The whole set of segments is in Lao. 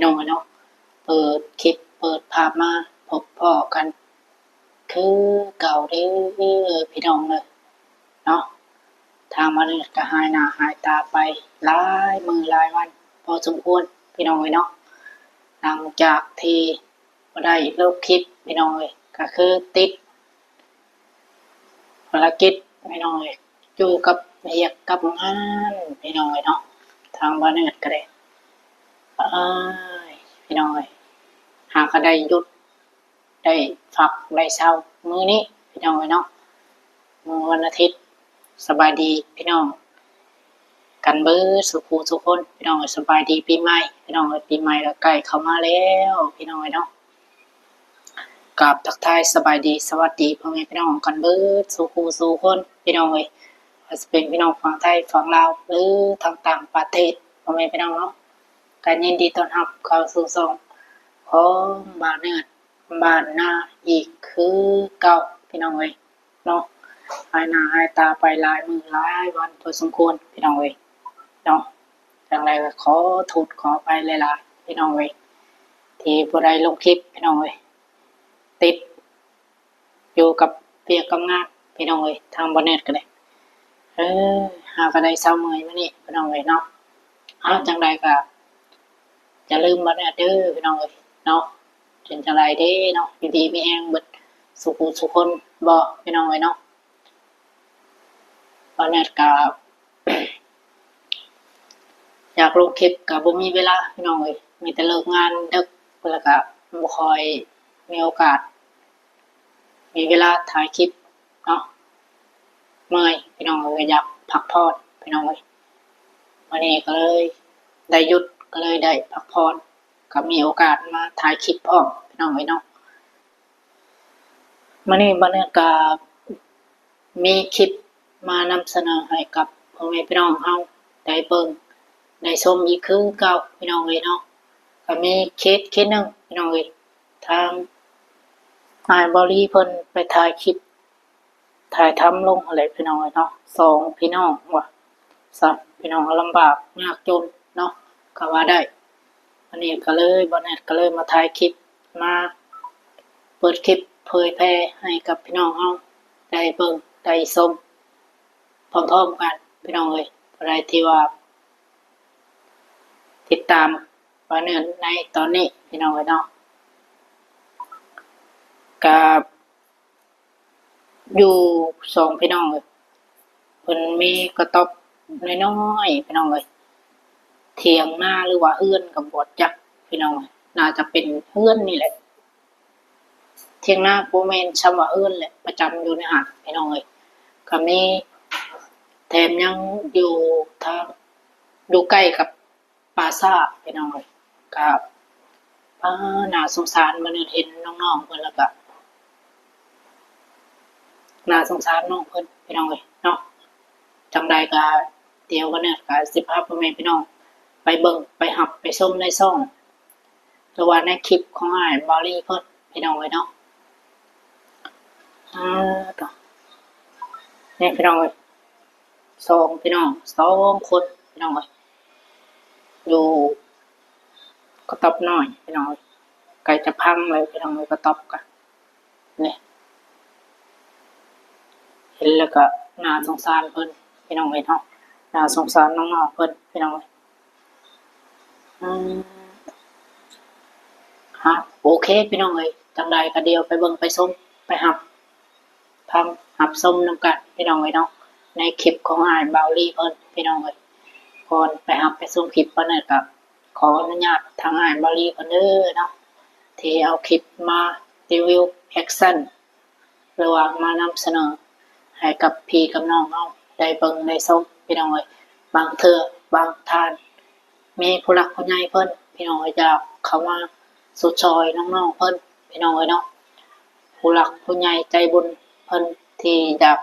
ນ້ອງເນາະ ເປີດຄລິບເປີດພາບມາພົບພໍ້ກັນຄືເກົ່າເດີພີ່ນ້ອງເອີຍເນາະ. ທາງບ້ານນີ້ກໍຫາຍໜ້າຫາຍຕາໄປຫຼາຍມື້ຫຼາຍວັນພໍສົມຄວນພີ່ນ້ອງເອີຍເນາະ ຫຼັງຈາກທີ່ບໍ່ໄດ້ລົງຄລິບພີ່ນ້ອງເອີຍ ກໍຄືຕິດ ພາລະກິດພີ່ນ້ອງເອີຍ ຢູ່ກັບວຽກກັບງານພີ່ນ້ອງເອີຍເນາະ. ທາງບ່າວເນີດກໍໄດ້ ເອີ ພີ່ນ້ອງເອີຍ ຫາກໍໄດ້ຢຸດ ໄດ້ພັກໄດ້ເຊົາມື້ນີ້ພີ່ນ້ອງເອີຍເນາະ ມື້ວັນອາທິດ. ສະບາຍດີພີ່ນ້ອງກັນເບິດສູ່ຜູ້ສູ່ຄົນພີ່ນ້ອງເອີຍ. ສະບາຍດີປີໃໝ່ພີ່ນ້ອງເອີຍ ປີໃໝ່ກໍໃກ້ເຂົ້າມາແລ້ວພີ່ນ້ອງເອີຍເນາະ. ກາບທັກທາຍສະບາຍດີສະຫວັດດີພໍ່ແມ່ພີ່ນ້ອງກັນເບິດສູ່ຜູ້ສູ່ຄົນພີ່ນ້ອງເອີຍ ວ່າຊິເປັນພີ່ນ້ອງຝັ່ງໄທຝັ່ງລາວ ຫຼື ທາງຕ່າງປະເທດພໍ່ແມ່ພີ່ນ້ອງເນາະ ກໍຍິນດີຕ້ອນຮັບເຂົ້າສູ່ຊ່ອງຂອງບ່າວເນີດບ້ານນາອີກຄືເກົ່າພີ່ນ້ອງເອີຍເນາະ. ຫາຍໜ້າຫາຍຕາໄປຫຼາຍມື້ຫຼາຍວັນພໍສົມຄວນພີ່ນ້ອງເອີຍເນາະ. ຈັ່ງໃດກໍຂໍໂທດຂໍອະໄພຫຼາຍໆພີ່ນ້ອງເອີຍ ທີ່ບໍ່ໄດ້ລົງຄລິບພີ່ນ້ອງເອີຍ ຕິດຢູ່ກັບວຽກກັບງານພີ່ນ້ອງເອີຍ. ທາງບ່າວເນີດກໍໄດ້ ເອີ ຫາກໍໄດ້ເຊົາເມື່ອຍມື້ນີ້ພີ່ນ້ອງເອີຍເນາະ. ເອົາ ຈັ່ງໃດກໍຢ່າລືມບ່າວເນີດເດີພີ່ນ້ອງເອີຍເນາະ. ເປັນຈັ່ງໃດເດ້ເນາະ ຢູ່ດີມີແຮງເບິດສູ່ຜູ້ສູ່ຄົນບໍ່ພີ່ນ້ອງເອີຍເນາະ. ບ່າວເນີດກໍຢາກລົງຄລິບກໍບໍ່ມີເວລາພີ່ນ້ອງເອີຍ ມີແຕ່ເລີກງານດຶກ ແລ້ວກໍບໍ່ຄ່ອຍມີໂອກາດ ມີເວລາຖ່າຍຄລິບເນາະ. ເມື່ອຍພີ່ນ້ອງເອີຍ ຢາກພັກຜ່ອນພີ່ນ້ອງເອີຍ. ມື້ນີ້ກໍເລີຍໄດ້ຢຸດ ກໍເລີຍໄດ້ພັກຜ່ອນ ກໍມີໂອກາດມາຖ່າຍຄລິບພ້ອມພີ່ນ້ອງເອີຍເນາະ. ມື້ນີ້ບ່າວເນີດກໍມີຄລິບມານຳສະເໜີໃຫ້ກັບພໍ່ແມ່ພີ່ນ້ອງເຮົາໄດ້ເບິ່ງໄດ້ຊົມອີກຄືເກົ່າພີ່ນ້ອງເອີຍເນາະ. ກໍມີເຄສເຄສໜຶ່ງພີ່ນ້ອງເອີຍ ທາງອ້າຍບ່າວລີເພິ່ນໄປຖ່າຍຄລິບ ຖ່າຍທຳລົງຫັ້ນແຫຼະພີ່ນ້ອງເອີຍເນາະ. ສອງພີ່ນ້ອງວ່າຊັ້ນ ພີ່ນ້ອງລຳບາກຍາກຈົນເນາະ ກໍວ່າໄດ້. ອັນນີ້ກໍເລີຍ ບ່າວເນີດກໍເລີຍມາຖ່າຍຄລິບ ມາເປີດຄລິບເຜີຍແຜ່ໃຫ້ກັບພີ່ນ້ອງເຮົາໄດ້ເບິ່ງໄດ້ຊົມພ້ອມໆກັນພີ່ນ້ອງເອີຍ. ຜູ້ໃດທີ່ວ່າຕິດຕາມບ່າວເນີດໃນຕອນນີ້ພີ່ນ້ອງເອີຍເນາະ ກໍ ຢູ່ສອງພີ່ນ້ອງເອີຍ ເພິ່ນມີກະຕ໊ອບນ້ອຍໆ ພີ່ນ້ອງເອີຍ ຖຽງນາ ຫຼືວ່າເຮືອນກໍບໍ່ຈັກພີ່ນ້ອງເອີຍ ໜ້າຈະເປັນເຮືອນນີ້ແຫຼະ ຖຽງນາບໍ່ແມ່ນ ຊ່ຳວ່າເຮືອນແຫຼະ ປະຈຳຢູ່ໃນຫັ້ນພີ່ນ້ອງເອີຍ. ກໍມີ ແຖມຍັງຢູ່ທາງ ຢູ່ໃກ້ກັບ ປາສາດພີ່ນ້ອງເອີຍ. ກໍ ອາ ໜ້າສົງສານ ມື້ນີ້ເຫັນນ້ອງໆເພິ່ນແລ້ວກໍ ໜ້າສົງສານນ້ອງເພິ່ນພີ່ນ້ອງເອີຍເນາະ. ຈັ່ງໃດກໍ ດຽວວັນນີ້ກໍຊິພາພໍ່ແມ່ພີ່ນ້ອງໄປເບິ່ງໄປຮັບໄປຊົມໃນຊ່ອງ ຫຼືວ່າໃນຄລິບຂອງອ້າຍບາວລີເພິ່ນພີ່ນ້ອງເອີຍເນາະ. ອາ ນີ້ພີ່ນ້ອງເອີຍ ສອງພີ່ນ້ອງ ສອງຄົນພີ່ນ້ອງເອີຍ ຢູ່ກະຕ໊ອບນ້ອຍພີ່ນ້ອງເອີຍ ໃກ້ຈະພັງແລ້ວພີ່ນ້ອງເອີຍ ກະຕ໊ອບກະ ນີ້ ເຫັນແລ້ວກະໜ້າສົງສານເພິ່ນພີ່ນ້ອງເອີຍເນາະ ໜ້າສົງສານນ້ອງໆເພິ່ນພີ່ນ້ອງເອີຍ. ອືມ ຮະ ໂອເຄພີ່ນ້ອງເອີຍ ຈັ່ງໃດກໍດຽວໄປເບິ່ງໄປຊົມໄປຮັບ ຟັງ ຮັບຊົມນຳກັນພີ່ນ້ອງເອີຍເນາະ ໃນຄລິບຂອງອ້າຍບາວລີເພິ່ນພີ່ນ້ອງເອີຍ. ກ່ອນໄປຮັບໄປຊົມຄລິບເພິ່ນນັ້ນ ກໍຂໍອະນຸຍາດທາງອ້າຍບາວລີເພິ່ນເດີເນາະ ທີ່ເອົາຄລິບມາຣີວິວ reaction ຫຼືວ່າມານຳສະເໜີໃຫ້ກັບພີ່ກັບນ້ອງເຮົາໄດ້ເບິ່ງໄດ້ຊົມພີ່ນ້ອງເອີຍ. ບາງເທື່ອບາງທ່ານ ມີຜູ້ຫຼັກຜູ້ໃຫຍ່ເພິ່ນພີ່ນ້ອງເອີຍ ຢາກເຂົ້າມາຊົດຊ່ອຍນ້ອງໆເພິ່ນພີ່ນ້ອງເອີຍເນາະ ຜູ້ຫຼັກຜູ້ໃຫຍ່ໃຈບຸນເພິ່ນທີ່ຢາກ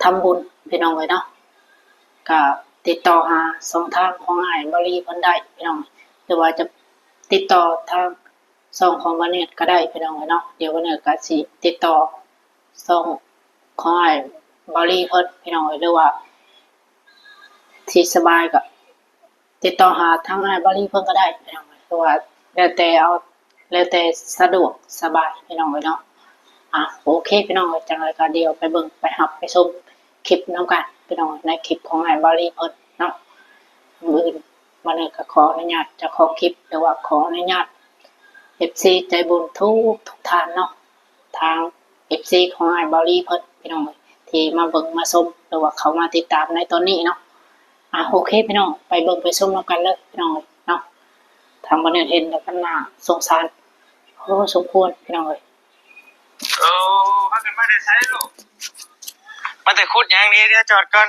ທຳບຸນພີ່ນ້ອງເອີຍເນາະ ກະຕິດຕໍ່ຫາຊ່ອງທາງຂອງອ້າຍບາວລີເພິ່ນໄດ້ພີ່ນ້ອງ ຫຼືວ່າຈະຕິດຕໍ່ທາງ ຊ່ອງຂອງບາວເນີດກໍໄດ້ພີ່ນ້ອງເອີຍເນາະ. ດຽວບາວເນີດກໍຊິຕິດຕໍ່ຊ່ອງຂອງອ້າຍບາວລີເພິ່ນພີ່ນ້ອງເອີຍ ຫຼືວ່າທີ່ສະບາຍກໍ ຕິດຕໍ່ຫາທາງອ້າຍບາລີເພິ່ນກໍໄດ້ພີ່ນ້ອງ ຫຼືວ່າແລ້ວແຕ່ເອົາ ແລ້ວແຕ່ສະດວກສະບາຍພີ່ນ້ອງເອີຍເນາະ. ອ່າ ໂອເຄພີ່ນ້ອງເອີຍ ຈັ່ງໃດກໍດຽວໄປເບິ່ງໄປຮັບໄປຊົມຄລິບນຳກັນພີ່ນ້ອງ ໃນຄລິບຂອງອ້າຍບາລີເພິ່ນເນາະ. ມື້ອື່ນ ມື້ນີ້ກໍຂໍອະນຸຍາດເຈົ້າຂອງຄລິບ ຫຼືວ່າຂໍອະນຸຍາດເອັຟຊີໃຈບຸນທຸກໆທ່ານເນາະ ທາງເອັຟຊີຂອງອ້າຍບາລີເພິ່ນພີ່ນ້ອງເອີຍ ທີ່ມາເບິ່ງມາຊົມ ຫຼືວ່າເຂົ້າມາຕິດຕາມໃນຕອນນີ້ເນາະ. ອ່າ ໂອເຄພີ່ນ້ອງ ໄປເບິ່ງໄປຊົມນຳກັນເລີຍພີ່ນ້ອງເອີຍເນາະ. ທາງບ່າວເນີດເຫັນແລ້ວກໍໜ້າສົງສານພໍສົມຄວນພີ່ນ້ອງເອີຍ. ໂອ້ ພາກັນມາແຕ່ໃສລູກ? ມາແຕ່ຂຸດຫຍັງນີ້? ດຽວຈອດກ່ອນ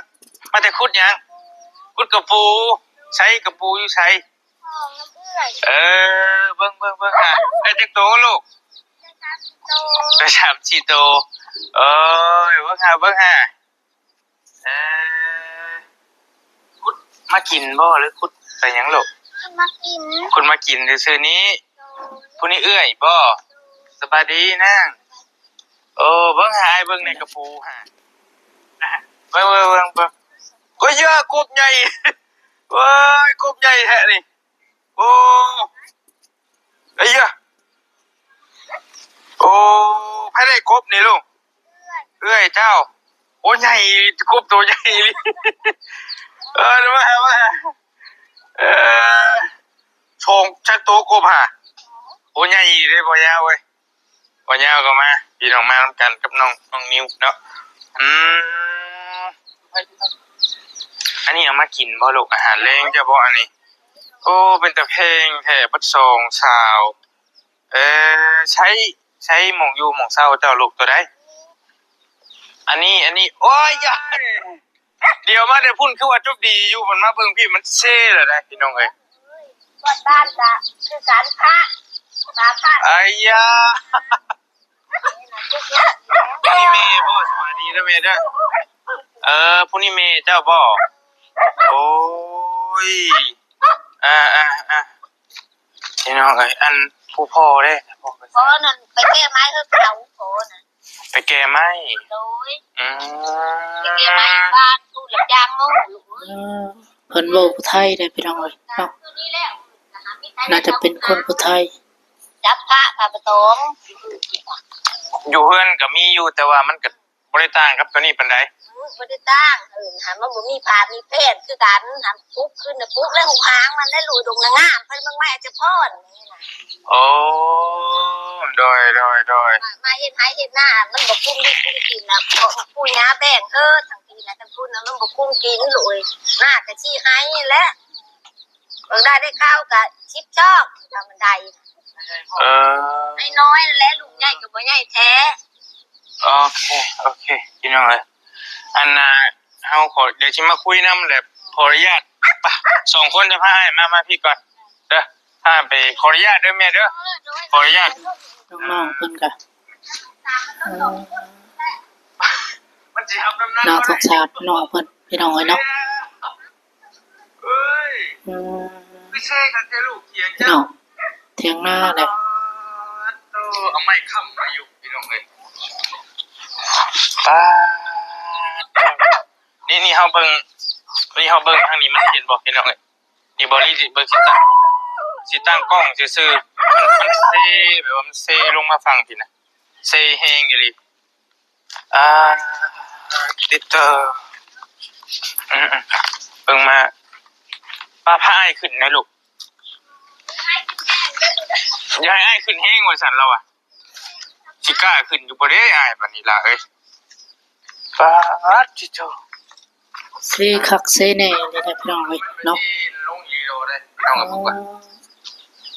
ມາແຕ່ຂຸດຫຍັງ? ຂຸດກະປູ. ໃສກະປູຢູ່ໃສ? ເອີ ເບິ່ງໆໆ ອ້າຍ ໄດ້ຈັກໂຕລູກ? ໄດ້ສາມສີ່ໂຕ. ໂອ້ຍ ເບິ່ງຫາ ເບິ່ງຫາ ເອີ ຂຸດມາກິນບໍ່ ຫຼືຂຸດໄປຫຍັງລູກ? ຂຸດມາກິນ ຂຸດມາກິນຊື່ໆນີ້. ໂດຍ. ຜູ້ນີ້ເອື້ອຍບໍ່? ໂດຍ. ສະບາຍດີນາງ. ໂອ້ ເບິ່ງຫາອ້າຍເບິ່ງໃນກະປູຫາ ເບິ່ງໆໆ ໂອ້ຍ ເອີ ກົບໃຫຍ່ ໂອ້ຍ ກົບໃຫຍ່ແທ້ນີ້. ໂອ້ ເອີຍ ໂອ້ ໃຜໄດ້ກົບນີ້ລູກ? ເອື້ອຍເຈົ້າ. ໂອ້ ໃຫຍ່ ກົບໂຕໃຫຍ່ອີ່ຫຼີ. ເອີ ມາ ມາ ເອີ ສອງຈັກໂຕກົບຫາ? ໂອ້ ໃຫຍ່ອີ່ຫຼີເດ້ ບໍ່ຍາວເວີຍ. ບໍ່ຍາວກໍມາ ພີ່ນ້ອງມານຳກັນກັບນ້ອງ ນ້ອງນິວເນາະ. ອືມ ອັນນີ້ເອົາມາກິນບໍ່ລູກ? ອາຫານແລງເຈົ້າບໍ່ອັນນີ້? ໂອ້ ເປັນຕາແພງແທ້ ເບິດສອງສາວ. ເອີ ໃຊ້ ໃຊ້ໝ່ອງຢູ່ໝ່ອງເຊົາເຈົ້າລູກໂຕໃດ? ອັນນີ້ ອັນນີ້ ໂອ້ຍ ຢ່າ ດຽວມາແຕ່ພຸ້ນຄືວ່າຈົບດີຢູ່ ມັນມາເບິ່ງພີ້ມັນເຊແລ້ວໃດ໋ ພີ່ນ້ອງເອີຍ. ເອີຍ ບ້ານກະຄືກັນພະ ພະ ອາຍາ ນີ້ແມ່ບໍ່? ສະບາຍດີເດີແມ່ເດີ. ເອີ ຜູ້ນີ້ແມ່ເຈົ້າບໍ່? ໂອ້ຍ ອາໆໆ ພີ່ນ້ອງເອີຍ ອັນຜູ້ພໍ່ເດ້? ພໍ່ນັ້ນໄປແກ້ໄມ້ເຮືອນເຂົາ ພໍ່ນັ້ນ ໄປແກ້ໄມ້. ໂດຍ ອືມ ໄປແກ້ໄມ້ບ້ານຜູ້ຮັບຈ້າງໝູ່. ເອີ ເພິ່ນເວົ້າໄທເດ້ພີ່ນ້ອງເອີຍເນາະ ໜ້າຈະເປັນຄົນຜູ້ໄທ. ຈັບພະ ພະປະຕອງ ຢູ່ເຮືອນກໍມີຢູ່ ແຕ່ວ່າມັນກໍບໍ່ໄດ້ຕ່າງກັບໂຕນີ້ປານໃດ. ອືມ ບໍ່ໄດ້ຕ່າງ ເອີ ຫາ ມັນບໍ່ມີຜ້າມີແຜ່ນຄືກັນ ຫາ ປຸກຂຶ້ນນະ ປຸກແລ້ວຫຸບຫາງມັນໄດ້ ລຸຍດົງນາງາມ ໄປເບິ່ງໄມ້ອາດຈະພອນ. ໂອ້ ໂດຍ ໂດຍ ໂດຍ ມາ ມາເຮັດໄຮ່ເຮັດນາ ມັນບໍ່ກຸ້ມດິນກຸ້ມກິນນະ ເພາະປູ່ຍ່າແບ່ງເຮີດທັງປີນະ ທັງພຸ້ນນະ ມັນບໍ່ກຸ້ມກິນ ໂອ້ຍ ນາກະຊິໄຮ່ແຫຼະ ບາງໄດ້ ໄດ້ເຂົ້າກະສິບຊອກ ທຳມະດາ. ເອີ ນ້ອຍໆນັ້ນແຫຼະ ລູກໃຫຍ່ກໍບໍ່ໃຫຍ່ແທ້. ໂອເຄ ໂອເຄ ພີ່ນ້ອງເອີຍ ອັນນ່າ ເຮົາຂໍ ດຽວຊິມາຄຸຍນຳແຫຼະ ຂໍອະນຸຍາດ ປະ ສອງຄົນຈະພາອ້າຍມາ ມາພີ້ກ່ອນເດີ ພາໄປ ຂໍອະນຸຍາດເດີແມ່ເດີ ຂໍອະນຸຍາດ ນ້ອງໆເພິ່ນກະ ເອີ ມັນຊິຮັບນ້ຳໜັກ ໜ້າສົງສານນ້ອງເພິ່ນ ພີ່ນ້ອງເອີຍເນາະ. ເອີຍ ອືມ ຄືເຊຄັກແທ້ລູກ ຖຽງ ພີ່ນ້ອງ ຖຽງນາແຫຼະ ໂຕ ເອົາໄມ້ຄ້ຳໄວ້ຢູ່ ພີ່ນ້ອງເອີຍ ປາດ ນີ້ ນີ້ເຮົາເບິ່ງ ນີ້ເຮົາເບິ່ງທາງນີ້ ມັນເຫັນບໍ່ ພີ່ນ້ອງເອີຍ? ນີ້ ບາວລີຊິເບິ່ງ ຊິຕັ້ງ ຊິຕັ້ງກ້ອງຊື່ໆ ມັນ ມັນເຊ ແບບວ່າມັນເຊລົງມາຝັ່ງພີ້ນະ ເຊແຮງອີ່ຫຼີ. ອາ ຕິດຕໍ່ ອືມໆ ເບິ່ງມາ ປ້າ ພາອ້າຍຂຶ້ນແດ່ລູກ ຢ່າໃຫ້ອ້າຍຂຶ້ນແຮງວ່າຊັ້ນລາວວ່າ ຊິກ້າຂຶ້ນຢູ່ບໍ່ເດ້ອ້າຍ ບາດນີ້ຫຼ້າເອີຍ. ປາດຕິໂທ ເຊຄັກເຊແນ່ນີ້ແຫຼະພີ່ນ້ອງເອີຍເນາະ. ລົງອີ່ຫຼີໂດເດ້ ພີ່ນ້ອງເອີຍ ເບິ່ງກ່ອນ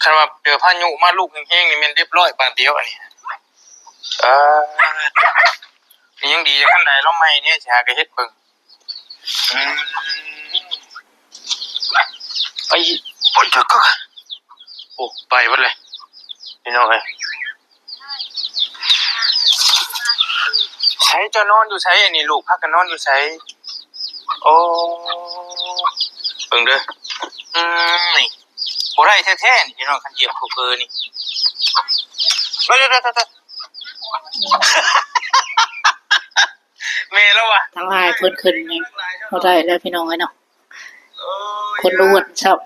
ຄັນວ່າເຈີພາຍຸມາລູກແຮງໆນີ້ແມ່ນຮຽບຮ້ອຍບາດດຽວອັນນີ້. ເອີ ຍັງດີແຕ່ຄັນໄດລາວໃໝ່ແດ່ ຊິຫາກະເຮັດເບິ່ງ. ອືມ ໄປ ໂອ້ຍ ເດີກະ ໂອ້ ໄປເບິດເລີຍ ພີ່ນ້ອງເອີຍ. ໃສ ເຈົ້ານອນຢູ່ໃສ? ອັນນີ້ລູກພາກັນນອນຢູ່ໃສ? ໂອ້ ເບິ່ງເດີ ອືມ ນີ້ ບໍ່ໄດ້ແທ້ໆ ນີ້ພີ່ນ້ອງ ຄັນຢຽບເພີໆນີ້ ເດີໆໆ ແມ່ລາວວ່າ ທາງອ້າຍເພິ່ນຂຶ້ນນີ້ບໍ່ໄດ້ແລ້ວ ພີ່ນ້ອງເອີຍເນາະ. ໂອ້ຍ ບໍ່ລວດຊ້ຳ.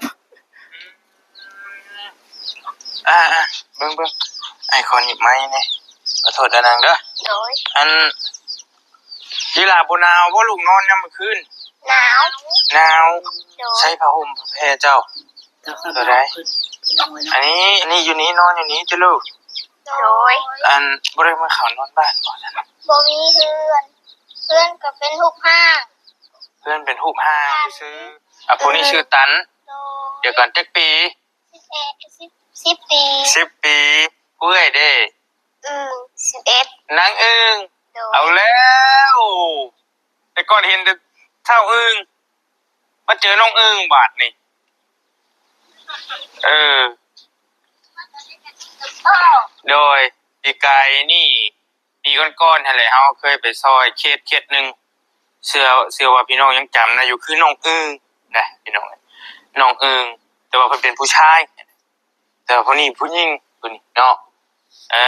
ອ່າໆ ເບິ່ງໆ ອ້າຍຂໍໜີບໄມແດ່ ຂໍໂທດເດີນາງເດີ. ໂດຍ. ອັນ ອີຫຼາບໍ່ໜາວບໍ່ລູກ ນອນຍາມມື້ຄືນ? ໜາວ. ໜາວ. ໂດຍ. ໃຊ້ຜ້າຫົ່ມຜ້າແພເຈົ້າ ໂຕໃດ? ອັນນີ້ ອັນນີ້ຢູ່ນີ້ ນອນຢູ່ນີ້ຕິລູກ? ໂດຍ. ອັນ ບໍ່ໄດ້ມາເຂົ້ານອນບ້ານບໍ່? ບໍ່ມີເຮືອນ ເຮືອນກໍເປັນຮູບຮ່າງ ເຮືອນເປັນຮູບຮ່າງຊື່ໆ. ອ່າ ຜູ້ນີ້ຊື່ຕັນ. ໂດຍ. ດຽວກ່ອນ ຈັກປີ? ສິບເອັດ ສິບ ສິບປີ. ສິບປີ. ຜູ້ເອື້ອຍເດ້? ອືມ ສິບເອັດ. ນາງອຶ່ງ. ໂດຍ. ເອົາແລ້ວ ແຕ່ກ່ອນເຫັນແຕ່ທ້າວອຶ່ງ ມາເຈີນ້ອງອຶ່ງບາດນີ້. ເອີ ໂດຍ. ປີກາຍນີ້ ປີກ່ອນໆຫັ້ນແຫຼະ ເຮົາເຄີຍໄປຊ່ອຍເຂດເຂດໜຶ່ງ ເຊື່ອ ເຊື່ອວ່າພີ່ນ້ອງຍັງຈຳນະຢູ່ ຄືນ້ອງອຶ່ງນະພີ່ນ້ອງ ນ້ອງອຶ່ງ ແຕ່ວ່າເພິ່ນເປັນຜູ້ຊາຍ ແຕ່ວ່າຜູ້ນີ້ຜູ້ຍິງ ຜູ້ນີ້ເນາະ. ເອີ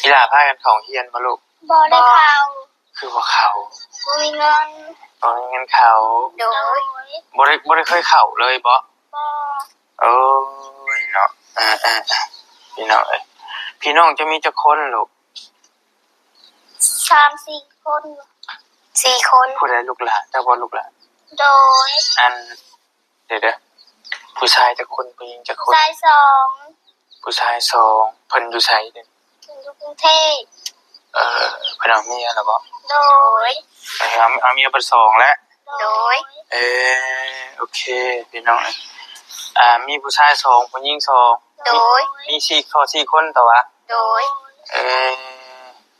ອີຫຼ້າພາກັນເຂົ້າໂຮງຮຽນບໍ່ລູກ? ບໍ່ໄດ້ເຂົ້າ. ຄືບໍ່ເຂົ້າ? ບໍ່ມີເງິນ. ບໍ່ມີເງິນເຂົ້າ. ໂດຍ. ບໍ່ໄດ້ ບໍ່ໄດ້ເຄີຍເຂົ້າເລີຍບໍ່? ບໍ່. ໂອ້ຍເນາະ ເອີໆ ພີ່ນ້ອງເອີຍ ພີ່ນ້ອງເຈົ້າມີຈັກຄົນລູກ? ສາມສີ່ຄົນ. ສີ່ຄົນ. ຜູ້ໃດລູກຫຼ້າ? ເຈົ້າບໍ່ລູກຫຼ້າ? ໂດຍ. ອັນ ດຽວໆ ຜູ້ຊາຍຈັກຄົນ ຜູ້ຍິງຈັກຄົນ? ຜູ້ຊາຍສອງ. ຜູ້ຊາຍສອງ. ເພິ່ນຢູ່ໃສເດ? ເພິ່ນຢູ່ກຸງເທບ. ເອີ ເພິ່ນເອົາເມຍແລ້ວບໍ່? ໂດຍ. ເອີ ເອົາ ເອົາເມຍເບິດສອງແລ້ວ? ໂດຍ. ເອີ ໂອເຄ ພີ່ນ້ອງເອີຍ ອ່າ ມີຜູ້ຊາຍສອງ ຜູ້ຍິງສອງ. ໂດຍ. ມີສີ່ ຂໍສີ່ຄົນຕົວະ? ໂດຍ. ເອີ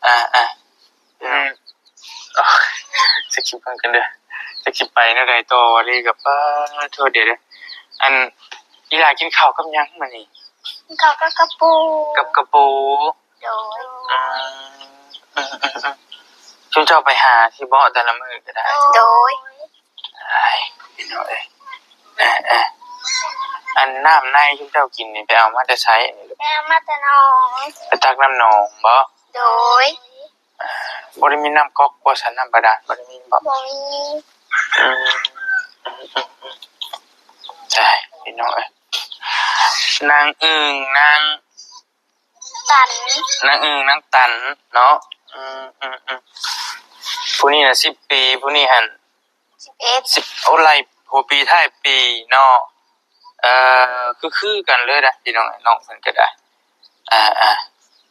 ອ່າໆ ອືມ ຈັກຊິເບິ່ງກັນເດີ ຈັກຊິໄປແນວໃດຕໍ່ວະນີ້ ກໍປາໂທດ ດຽວໆ ອັນ ອີຫຼ້າກິນເຂົ້າກັບຫຍັງມື້ນີ້? ກິນເຂົ້າກັບກະປູ. ກັບກະປູ. ໂດຍ. ອືມ ອືມໆ ຊຸມເຈົ້າໄປຫາທີ່ເບາະແຕ່ລະມື້ກໍໄດ້? ໂດຍ. ອ້າຍ ພີ່ນ້ອງເອີຍ ເອີໆ ອັນນ້ຳໃນຊຸມເຈົ້າກິນນີ້ໄປເອົາມາແຕ່ໃສ? ໄປເອົາມາແຕ່ໜອງ. ໄປຕັກນ້ຳໜອງບໍ? ໂດຍ. ອ່າ ບໍ່ໄດ້ມີນ້ຳກັອກບໍ່ຊັ້ນ ນ້ຳບາດານບໍ່ໄດ້ມີບໍ? ບໍ່ມີ. ອືມ ອືມ ອືມ ອືມ ຕາຍ ພີ່ນ້ອງເອີຍ ນາງອຶ່ງ ນາງຕັນ ນາງອຶ່ງ ນາງຕັນເນາະ. ອືມ ອືມ ອືມ ຜູ້ນີ້ນະສິບປີ ຜູ້ນີ້ຫັ້ນ ສິບເອັດ ສິບ ໂອ້ ໄລ່ຫົວປີທ້າຍປີເນາະ. ເອີ ຄື ຄືກັນເລີຍນະ ພີ່ນ້ອງ ນ້ອງເພິ່ນກໍໄດ້ ອ່າ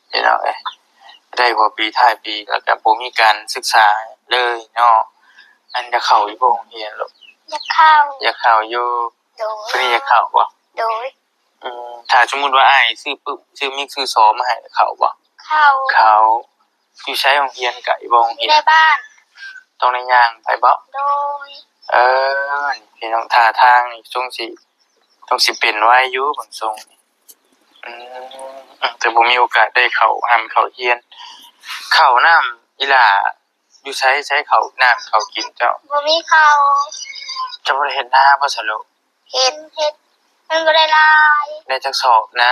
ໆ ພີ່ນ້ອງເອີຍ ໄລ່ຫົວປີທ້າຍປີ ແລ້ວກໍບໍ່ມີການສຶກສາເລີຍເນາະ. ອັນ ຢາກເຂົ້າຢູ່ບໍ່ໂຮງຮຽນລູກ? ຢາກເຂົ້າ. ຢາກເຂົ້າຢູ່. ໂດຍ. ຜູ້ນີ້ຢາກເຂົ້າບໍ່? ໂດຍ. ອືມ ຖ້າສົມມຸດວ່າອ້າຍຊື້ປຶ້ມ ຊື້ມິກ ຊື້ຊໍມາໃຫ້ ເຂົ້າບໍ່? ເຂົ້າ. ເຂົ້າ. ຢູ່ໃສໂຮງຮຽນ? ໄກບໍ່ໂຮງຮຽນ? ຢູ່ໃນບ້ານ. ຕ້ອງໄດ້ຍ່າງໄປບໍ່? ໂດຍ. ເອີ ນີ້ພີ່ນ້ອງ ທ່າທາງນີ້ຊົງຊິ ຊົງຊິເປັນໄວຢູ່ເບິ່ງຊົງນີ້. ອືມ ແຕ່ບໍ່ມີໂອກາດໄດ້ເຂົ້າຮ່ຳເຂົ້າຮຽນ. ເຂົ້ານ້ຳອີ່ຫຼ້າ ຢູ່ໃສ ໃສເຂົ້ານ້ຳເຂົ້າກິນເຈົ້າ? ບໍ່ມີເຂົ້າ. ເຈົ້າບໍ່ໄດ້ເຮັດນາບໍ່ສະລູກ? ເຮັດ ເຮັດ ມັນບໍ່ໄດ້ຫຼາຍ. ໄດ້ຈັກສອບນາ?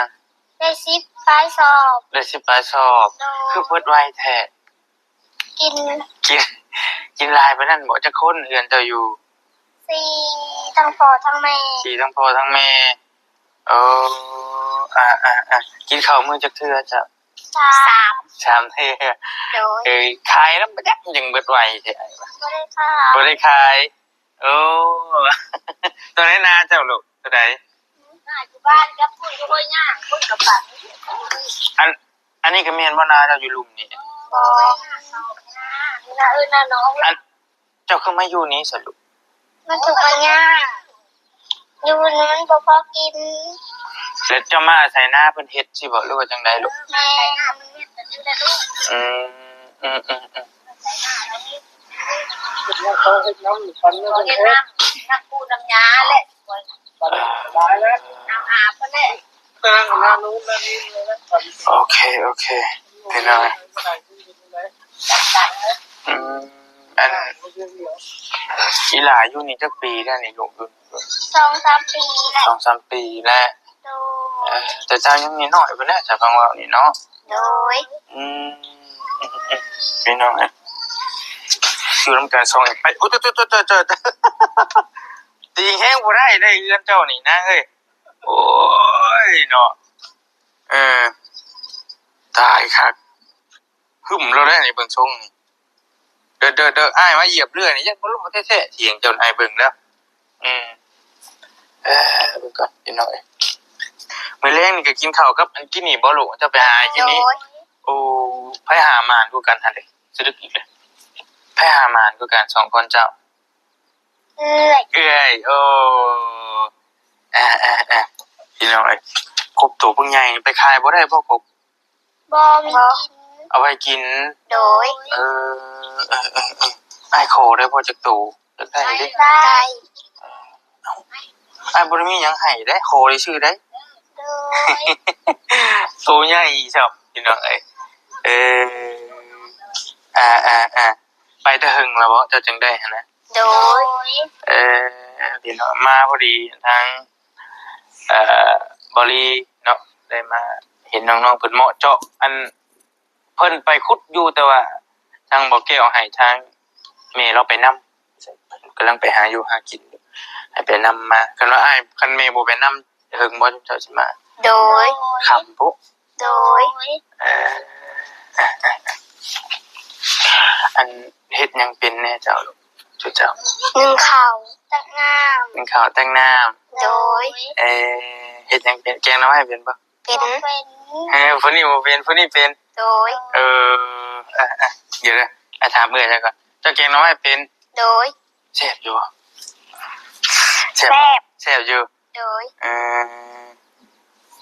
ໄດ້ສິບປາຍສອບ. ໄດ້ສິບປາຍສອບ. ໂດຍ. ຄືເບິດໄວແທ້? ກິນ ກິນ ກິນຫຼາຍປານນັ້ນບໍ? ຈັກຄົນເຮືອນເຈົ້າຢູ່? ສີ່ ທັງພໍ່ທັງແມ່. ສີ່ ທັງພໍ່ທັງແມ່. ເອີ ອາໆໆ ກິນເຂົ້າມື້ຈັກເທື່ອເຈົ້າ? ສາມ ສາມເທື່ອ. ໂດຍ. ເອີ ຂາຍນຳບໍ່ຈັກ ຈັ່ງເບິດໄວແທ້. ບໍ່ໄດ້ຂາຍ ບໍ່ໄດ້ຂາຍ. ໂອ້ ຕົວໃດນາເຈົ້າລູກ? ຕົວໃດ? ນາຢູ່ບ້ານກັບຜູ້ຢູ່ຫ້ວຍຍາງ ຄົນກັບບັນ. ອັນ ອັນນີ້ກໍແມ່ນບໍ່ ນາເຈົ້າຢູ່ລຸ່ມນີ້? ບໍ່ ນາ ເອີ ນານ້ອງ. ອັນ ເຈົ້າຄືມາຢູ່ນີ້ສະລູກ? ມັນທຸກມັນຍາກ ຢູ່ນີ້ມັນບໍ່ພໍກິນ. ແລ້ວເຈົ້າມາອາໄສນາເພິ່ນເຮັດຊີ້ບໍ ຫຼືວ່າຈັ່ງໃດລູກ? ແມ່ນ. ອືມ ອືມໆໆ ເຮັດນຳ ເຮັດນຳ ນຳປູນຳຍາແຫຼະ. ໂອເຄ ໂອເຄ ພີ່ນ້ອງ. ອືມ ອັນ ອີ່ຫຼ້າຢູ່ນີ້ຈັກປີແລ້ວນີ້ລູກ? ສອງສາມປີແລ້ວ. ສອງສາມປີແລ້ວ. ໂດຍ. ເອີ ແຕ່ເຈົ້າຍັງນ້ອຍໆ ພຸ້ນແຫຼະ ຈະຟັງເວົ້ານີ້ເນາະ. ໂດຍ. ອືມ ພີ່ນ້ອງເອີຍ ຢູ່ນຳກັນສອງ ໄປ ໂອ້ ໂຕໆ ໂຕໆ ໂຕໆ. ອີງແຮງບໍ່ໄດ້ເດ້ເຮືອນເຈົ້ານີ້ນາເອີຍ. ໂອ້ຍເນາະ ເອີ ຕາຍຄັກ. ຫຶມແລ້ວແຫຼະນີ້ ເບິ່ງຊົງນີ້. ເດີໆໆ ອ້າຍມາຢຽບເລື່ອຍນີ້ ຍັງບໍ່ລົງແທ້ໆ ຖຽງເຈົ້າ ອ້າຍເບິ່ງແລ້ວ. ອືມ ເອີ ເບິ່ງກ່ອນພີ່ນ້ອງເອີຍ. ມື້ແລງນີ້ກໍກິນເຂົ້າກັບອັນກິນນີ້ບໍ່ລູກ? ເຈົ້າໄປຫາກິນນີ້? ໂດຍ. ໂອ້ ໃຜຫາໝານກວ່າກັນຫັ້ນເດ? ສະດຶກອີກແລ້ວ. ໃຜຫາໝານກວ່າກັນສອງຄົນເຈົ້າ? ເອື້ອຍ ເອື້ອຍ. ໂອ້ ອາໆໆ ພີ່ນ້ອງເອີຍ ກົບໂຕບັກໃຫຍ່ໄປຂາຍບໍ່ໄດ້ບໍ່ ກົບ? ບໍ່ ມີກິນ ເອົາໄວ້ກິນ. ໂດຍ. ເອີ ເອີໆໆ ອ້າຍຂໍໄດ້ບໍ່ຈັກໂຕ? ຢາກໄດ້ເດ້. ໄດ້. ເອົ້າ ອ້າຍບໍ່ໄດ້ມີຫຍັງໃຫ້ເດ້ ຂໍຊື່ໆເດ້. ໂດຍ. ໂຕໃຫຍ່ຊ້ຳ ພີ່ນ້ອງເອີຍ. ເອີ ອາໆໆ ໄປແຕ່ເຫິງແລ້ວບໍ່ ເຈົ້າຈຶ່ງໄດ້ຫັ້ນນະ? ໂດຍ. ເອີ ພີ່ນ້ອງ ມາພໍດີທາງ ເອີ ບໍລີເນາະ ໄດ້ມາເຫັນນ້ອງໆເພິ່ນເມາະເຈາະ ອັນ ເພິ່ນໄປຂຸດຢູ່ ແຕ່ວ່າທາງບໍ່ແກ້ວໃຫ້ທາງແມ່ລາວໄປນຳ ເພິ່ນກຳລັງໄປຫາຢູ່ຫາກິນຢູ່ ໃຫ້ໄປນຳມາ. ຄັນວ່າອ້າຍ ຄັນແມ່ບໍ່ໄປນຳ ເຫິງບໍ່ເຈົ້າຊິມາ? ໂດຍ. ຄ່ຳພຸ້ນ. ໂດຍ. ເອີ ອັນເຮັດຫຍັງເປັນແດ່ເຈົ້າລູກ? ເຈົ້າ ໜຶ້ງເຂົ້າ ຕັກນ້ຳ ໜຶ້ງເຂົ້າ ຕັກນ້ຳ. ໂດຍ. ເອີ ເຮັດຫຍັງເປັນ? ແກງໜໍ່ໄມ້ເປັນບໍ່? ເປັນ. ເອີ ຜູ້ນີ້ບໍ່ເປັນ ຜູ້ນີ້ເປັນ. ໂດຍ. ເອີ ເອີ ດຽວເດີ ອ້າຍຖາມເອື້ອຍເຈົ້າກ່ອນ ເຈົ້າແກງໜໍ່ໄມ້ເປັນ? ໂດຍ. ແຊບຢູ່ບໍ່? ແຊບບໍ່? ແຊບ. ແຊບຢູ່. ໂດຍ. ເອີ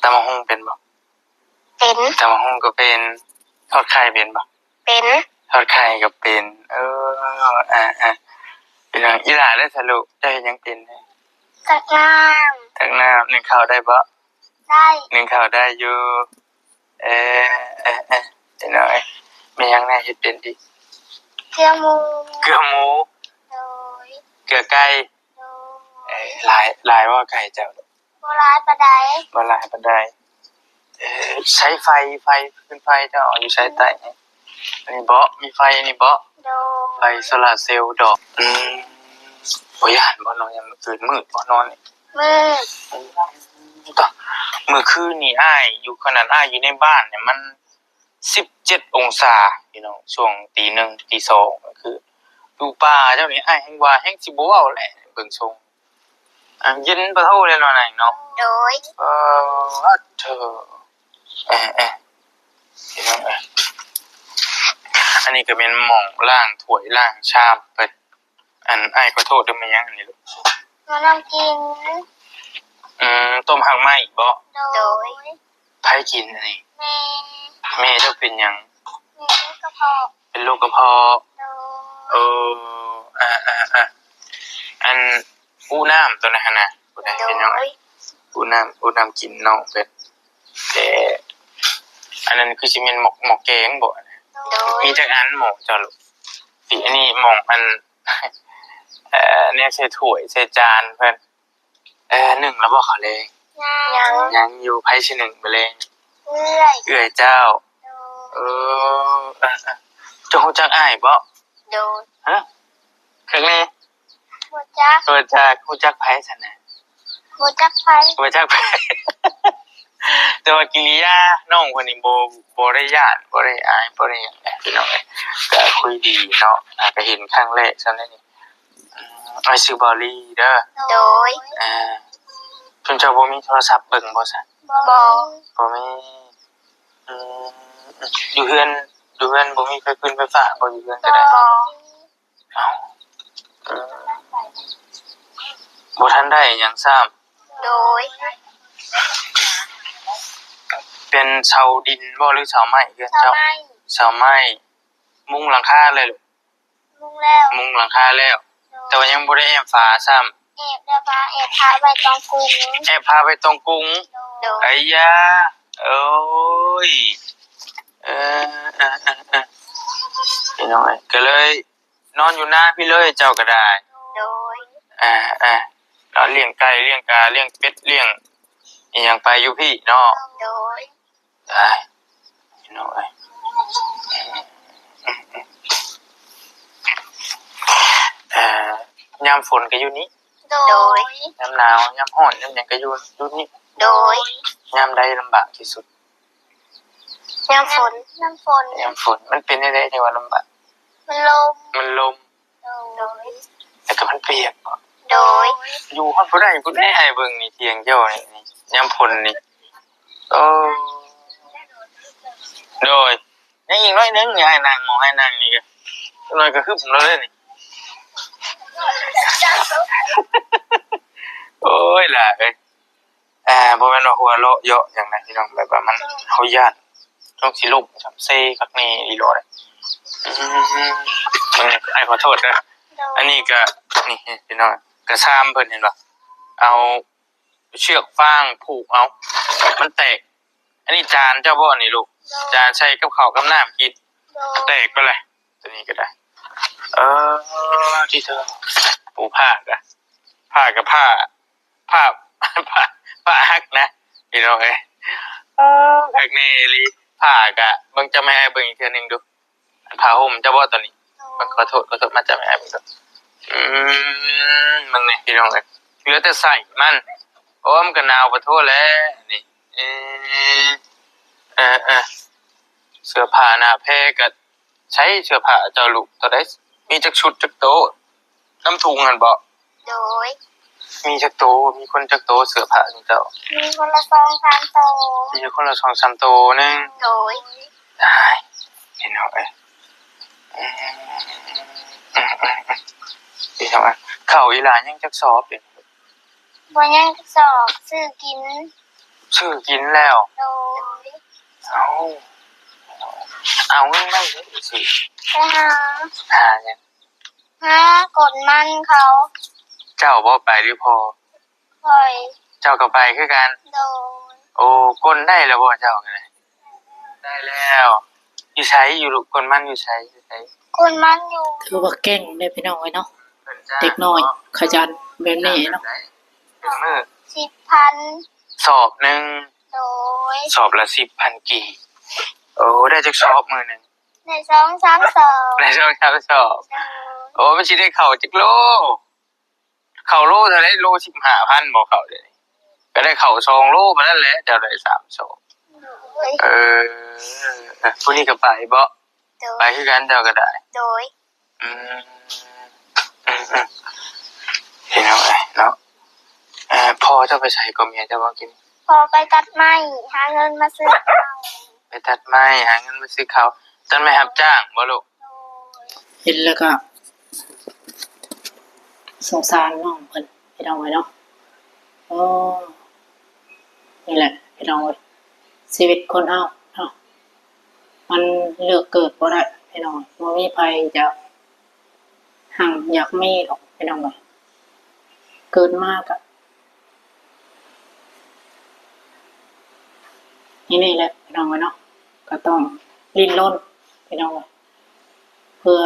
ຕຳບັກຫຸ່ງເປັນບໍ່? ເປັນ. ຕຳບັກຫຸ່ງກໍເປັນ. ທອດໄຂ່ເປັນບໍ່? ເປັນ. ທອດໄຂ່ກໍເປັນ. ເອີ ອາໆ ພີ່ນ້ອງ ອີ່ຫຼ້າເດ້ສະລູກ ເຈົ້າເຮັດຫຍັງເປັນ? ຕັກນ້ຳ ຕັກນ້ຳ. ໜຶ້ງເຂົ້າໄດ້ບໍ່? ໄດ້. ໜຶ້ງເຂົ້າໄດ້ຢູ່. ເອີ ເອີ ເອີ ພີ່ນ້ອງເອີຍ ມີຫຍັງແດ່ເຮັດເປັນຕິ? ເກືອໝູ ເກືອໝູ. ໂດຍ. ເກືອໄກ່. ໂດຍ. ເອີ ຫຼາຍ ຫຼາຍບໍ່ໄກ່ເຈົ້າ? ບໍ່ຫຼາຍປານໃດ ບໍ່ຫຼາຍປານໃດ. ເອີ ໃຊ້ໄຟ ໄຟ ຟືນໄຟເຈົ້າເອົາຢູ່ໃສໃຕ້ນີ້? ອັນນີ້ເບາະ ມີໄຟອັນນີ້ເບາະ? ໂດຍ. ໄຟໂຊລາເຊວດອກ. ອືມ ບໍ່ຢ້ານບໍ່ນ້ອງ? ຍາມມື້ຄືນມືດບໍ່ນອນນີ້? ມືດ. ອືມ ມື້ຄືນນີ້ອ້າຍຢູ່ ຂະໜາດອ້າຍຢູ່ໃນບ້ານນີ້ມັນສິບເຈັດອົງສາ ພີ່ນ້ອງ ຊ່ວງຕີໜຶ່ງ ຕີສອງ ກໍຄືຢູ່ປ່າເຈົ້ານີ້ ອ້າຍແຮ່ງວ່າແຮ່ງຊິບໍ່ເວົ້າແຫຼະ ເບິ່ງຊົງ. ອ່າ ເຢັນປະໂທເລີຍເນາະນາງເນາະ. ໂດຍ. ເອີ ໂທ້ ເອີໆ ພີ່ນ້ອງເອີຍ ອັນນີ້ກໍແມ່ນໝ່ອງລ້າງຖ້ວຍລ້າງຊາມເພິ່ນ. ອັນ ອ້າຍຂໍໂທດເດີ ແມ່ນຫຍັງອັນນີ້ລູກ? ໝໍ້ນ້ຳກິນ. ອືມ ຕົ້ມຮາກໄມ້ບໍ? ໂດຍ. ໃຜກິນອັນນີ້? ແມ່. ແມ່ເຈົ້າເປັນຫຍັງ? ແມ່ເປັນໂລກກະເພາະ. ເປັນໂລກກະເພາະ. ໂດຍ. ເອີ ອາໆໆ ອັນ ອຸນ້ຳໂຕນັ້ນຫັ້ນນະ ຜູ້ໃດເປັນຫຍັງ? ໂດຍ. ອຸນ້ຳ ອຸນ້ຳກິນນ້ອງເພິ່ນ. ແຕ່ອັນນັ້ນຄືຊິແມ່ນໝໍ້ ໝໍ້ແກງບໍ? ໂດຍ. ມີຈັກອັນໝໍ້ເຈົ້າລູກ? ນີ້ ອັນນີ້ໝໍ້ອັນ ເອີ ແນວໃສ່ຖ້ວຍໃສ່ຈານເພິ່ນ. ເອີ ໜຶ້ງແລ້ວບໍ່ເຂົ້າແລງ? ຍັງ. ຍັງຢູ່. ໃຜຊິໜຶ້ງມື້ແລງ? ເອື້ອຍ. ເອື້ອຍເຈົ້າ. ໂດຍ. ເອີ ເອີ ເຈົ້າຮູ້ຈັກອ້າຍບໍ່? ໂດຍ. ຮະ? ຄັກແນ່? ຮູ້ຈັກ. ຮູ້ຈັກ. ຮູ້ຈັກໃຜຊັ້ນນະ? ບໍ່ຈັກໃຜ. ບໍ່ຈັກໃຜ. ແຕ່ວ່າກິລິຍານ້ອງເພິ່ນນີ້ບໍ່ ບໍ່ໄດ້ຢ້ານ ບໍ່ໄດ້ອາຍ ບໍ່ໄດ້ຫຍັງເດ້ ພີ່ນ້ອງເອີຍ. ກໍຄຸຍດີເນາະ ຫາກໍເຫັນຄັ້ງແລກຊ່ຳນີ້. ອືມ ອ້າຍຊື່ບາວລີເດີ. ໂດຍ. ອ່າ ເພິ່ນເຈົ້າບໍ່ມີໂທລະສັບເບິ່ງບໍ່ຊະ? ບໍ່. ບໍ່ມີ. ອືມ ຢູ່ເຮືອນ ຢູ່ເຮືອນບໍ່ມີໄຟຟືນໄຟຟ້າບໍ່? ຢູ່ເຮືອນກໍໄດ້. ບໍ່. ເອົ້າ ເອີ ບໍ່ທັນໄດ້ຫຍັງຊ້ຳ. ໂດຍ. ເປັນເສົາດິນບໍ່ ຫຼືເສົາໄມ້ເຮືອນເຈົ້າ? ເສົາໄມ້. ເສົາໄມ້. ມຸງຫຼັງຄາແລ້ວລູກ? ມຸງແລ້ວ. ມຸງຫຼັງຄາແລ້ວ. ໂດຍ. ແຕ່ວ່າຍັງບໍ່ໄດ້ແອບຝາຊ້ຳ. ແອບແລ້ວ ແອບຜ້າໄວ້ຕອງກຸງ. ແອບຜ້າໄວ້ຕອງກຸງ. ໂດຍ. ໄອ້ຢາ ໂອ້ຍ ເອີ ເອີ ເອີ ເອີ ພີ່ນ້ອງເອີຍ ກໍເລີຍ ນອນຢູ່ນາພີ້ເລີຍເຈົ້າກໍໄດ້. ໂດຍ. ອ່າ ອ່າ ນອນລ້ຽງໄກ່ລ້ຽງກາລ້ຽງເປັດລ້ຽງອີ່ຫຍັງໄປຢູ່ພີ້ເນາະ. ໂດຍ. ອ້າຍ ພີ່ນ້ອງເອີຍ ເອີ ຍາມຝົນກໍຢູ່ນີ້. ໂດຍ ຍາມໜາວ ຍາມຮ້ອນ ຍາມຫຍັງກໍຢູ່ ຢູ່ນີ້ ໂດຍ ຍາມໃດລຳບາກທີ່ສຸດ? ຍາມຝົນ ຍາມຝົນ ຍາມຝົນ ມັນເປັນແນວໃດຈັ່ງວ່າລຳບາກ? ມັນລົມ ມັນລົມ ໂດຍ ແລ້ວກໍມັນປຽກເນາະ ໂດຍ ຢູ່ຮອດບໍ່ໄດ້ພຸ້ນແຫຼະ ອ້າຍເບິ່ງນີ້ ຖຽງເຈົ້ານີ້ ຍາມຝົນນີ້ ໂອ້ ໂດຍ ຍັງອີກໜ້ອຍໜຶ່ງນີ້ ອ້າຍນັ່ງ ໝ່ອງອ້າຍນັ່ງນີ້ກໍ ຈັກໜ້ອຍກໍຮຶບແລ້ວເດ້ນີ້ ໂອ້ຍ ຫຼ້າເອີຍ ອ່າ ບໍ່ແມ່ນວ່າຫົວເລາະເຍາະຫຍັງນະພີ່ນ້ອງ ແບບວ່າມັນ ເຮົາຢ້ານ ຕ້ອງຊິລົ້ມຊ້ຳເຊຄັກແນ່ອີ່ຫຼີເດ້ ອືມ ເອີ ອ້າຍຂໍໂທດເດີ ອັນນີ້ກະ ນີ້ພີ່ນ້ອງ ກະຊາມເພິ່ນເຫັນບໍ່ ເອົາເຊືອກຟາງຜູກເອົາ ມັນແຕກ ອັນນີ້ຈານເຈົ້າບໍ່ນີ້ລູກ ໂດຍ ຈານໃສ່ກັບເຂົ້າກັບນ້ຳກິນ ໂດຍ ແຕກໄປເລີຍ ຕົວນີ້ກໍໄດ້ ເອີ ທີ່ເທີ ໂອ້ ຜ້າກະ ຜ້າກະຜ້າ ຜ້າ ຜ້າ ຜ້າຮັກນະ ພີ່ນ້ອງເອີຍ ເອີ ຄັກແນ່ອີ່ຫຼີ ຜ້າກະ ເບິ່ງ ຈັບໃຫ້ອ້າຍເບິ່ງອີກເທື່ອໜຶ່ງດູ ອັນຜ້າຫົ່ມເຈົ້າບໍ່ຕົວນີ້ ໂດຍ ເບິ່ງ ຂໍໂທດ ຂໍໂທດ ມາຈັບໃຫ້ອ້າຍເບິ່ງດູ ອືມ ເບິ່ງນີ້ພີ່ນ້ອງເອີຍ ເຫຼືອແຕ່ໄສ້ມັນ ໂອ້ ມັນກໍໜາວປະໂທແລ້ວນີ້ ເອີ ເອີ ເອີ ເສື້ອຜ້າໜ້າແພກໍ ໃຊ້ເສື້ອຜ້າເຈົ້າລູກເທົ່າໃດ? ມີຈັກຊຸດຈັກໂຕ? ນຳຖົງຫັ້ນບໍ? ໂດຍ. ມີຈັກໂຕ? ມີຄົນຈັກໂຕເສື້ອຜ້າຂອງເຈົ້າ? ມີຄົນລະສອງສາມໂຕ. ມີຄົນລະສອງສາມໂຕໜຶ່ງ? ໂດຍ. ອ້າຍ ພີ່ນ້ອງເອີຍ ເອີ ເອີ ເອີ ເອີ ພີ່ນ້ອງເອີຍ ເຂົ້າອີ່ຫຼ້າຍັງຈັກສອບເດ? ບໍ່ຍັງສອບ ຊື້ກິນ ຊື້ກິນແລ້ວ ໂດຍ ເອົາ ເອົາເງິນມາໃສຊື້ ໄປຫາ ຫາຫຍັງ? ຫາກົນມັນເຂົາ ເຈົ້າບໍ່ໄປຫຼືພໍ່? ຂ້ອຍ ເຈົ້າກໍໄປຄືກັນ ໂດຍ ໂອ້ ກົນໄດ້ແລ້ວບໍ່ເຈົ້າກໍໄດ້? ໄດ້ແລ້ວ ຢູ່ໃສ ຢູ່ລູກ ກົນມັນຢູ່ໃສ ຢູ່ໃສ? ກົນມັນຢູ່ ຖືວ່າເກັ່ງເດ້ພີ່ນ້ອງເອີຍເນາະ ເດັກນ້ອຍຂະຫຍັນແບບນີ້ເນາະ ເປັນມື້ ສິບພັນ ສອບໜຶ່ງ ໂດຍ ສອບລະສິບພັນກີບ ໂອ້ ໄດ້ຈັກສອບມື້ໜຶ່ງ? ໄດ້ສອງສາມສອບ ໄດ້ສອງສາມສອບ ໂດຍ ໂອ້ ມັນຊິໄດ້ເຂົ້າຈັກໂລ? ເຂົ້າໂລເທົ່າໃດ? ໂລສິບຫ້າພັນບໍ່ເຂົ້າເດ ກໍໄດ້ເຂົ້າສອງໂລປານນັ້ນແຫຼະ ເຈົ້າໄດ້ສາມສອບ ໂດຍ ເອີ ຜູ້ນີ້ກໍໄປບໍ່? ໂດຍ ໄປຄືກັນ ເຈົ້າກໍໄດ້ ໂດຍ ອືມ ອືມ ອືມ ພີ່ນ້ອງເອີຍເນາະ ເອີ ພໍ່ເຈົ້າໄປໃສກໍ ເມຍເຈົ້າວ່າກິນ ພໍ່ໄປຕັດໄມ້ ຫາເງິນມາຊື້ເຂົ້າ ໄປຕັດໄມ້ ຫາເງິນມາຊື້ເຂົ້າ ຕັດໄມ້ຮັບຈ້າງບໍ່ລູກ? ເຫັນແລ້ວກໍສົງສານນ້ອງເພິ່ນ ພີ່ນ້ອງເອີຍເນາະ ໂອ້ ນີ້ແຫຼະພີ່ນ້ອງເອີຍ ຊີວິດຄົນເຮົາເນາະ ມັນເລືອກເກີດບໍ່ໄດ້ພີ່ນ້ອງ ບໍ່ມີໃຜຢາກຮັ່ງຢາກມີດອກພີ່ນ້ອງເອີຍ ເກີດມາກໍ ນີ້ ນີ້ແຫຼະພີ່ນ້ອງເອີຍເນາະ ກໍຕ້ອງດີ້ນລົນພີ່ນ້ອງເອີຍ ເພື່ອ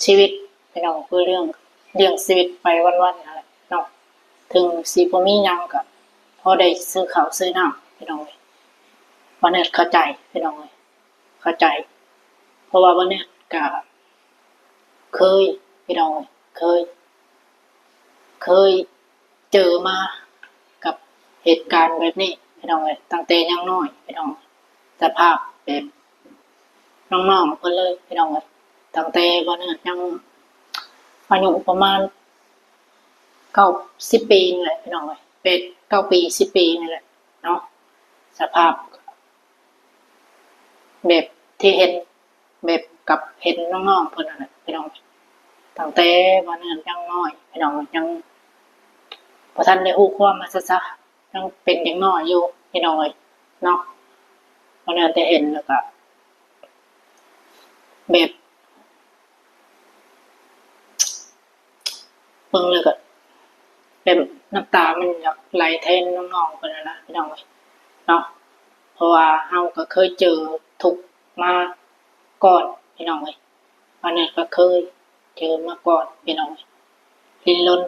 ຊີວິດພີ່ນ້ອງ ເພື່ອລ້ຽງ ລ້ຽງຊີວິດໄປວັນໆ ນັ້ນແຫຼະເນາະ ເຖິງຊິບໍ່ມີຫຍັງກໍພໍໄດ້ຊື້ເຂົ້າຊື້ນ້ຳພີ່ນ້ອງເອີຍ ບ່າວເນີດເຂົ້າໃຈພີ່ນ້ອງເອີຍ ເຂົ້າໃຈ ເພາະວ່າບ່າວເນີດກໍເຄີຍພີ່ນ້ອງເອີຍ ເຄີຍ ເຄີຍ ເຈີມາກັບເຫດການແບບນີ້ພີ່ນ້ອງເອີຍ ຕັ້ງແຕ່ຍັງນ້ອຍພີ່ນ້ອງ ສະພາບແບບນ້ອງໆເພິ່ນເລີຍພີ່ນ້ອງເອີຍ ຕັ້ງແຕ່ບ່າວເນີດຍັງອາຍຸປະມານເກົ້າ ສິບປີນີ້ແຫຼະພີ່ນ້ອງເອີຍ ແປດ ເກົ້າປີ ສິບປີນີ້ແຫຼະເນາະ ສະພາບ ແບບທີ່ເຫັນ ແບບກັບເຫັນນ້ອງໆເພິ່ນນັ້ນແຫຼະພີ່ນ້ອງ ຕັ້ງແຕ່ວ່າເນີດຍັງນ້ອຍພີ່ນ້ອງ ຍັງບໍ່ທັນໄດ້ຮູ້ຄວາມວ່າຊັ້ນຊະ ຍັງເປັນເດັກນ້ອຍຢູ່ພີ່ນ້ອງເອີຍເນາະ ວ່າເນີດໄດ້ເຫັນແລ້ວກໍແບບ ເບິ່ງແລ້ວກໍແບບນ້ຳຕາມັນຢາກໄຫຼແທນນ້ອງໆເພິ່ນຫັ້ນນະພີ່ນ້ອງເອີຍເນາະ ເພາະວ່າເຮົາກໍເຄີຍເຈີທຸກມາກ່ອນພີ່ນ້ອງເອີຍ ອັນນີ້ກໍເຄີຍເຈີມາກ່ອນພີ່ນ້ອງເອີຍ ດີ້ນລົນ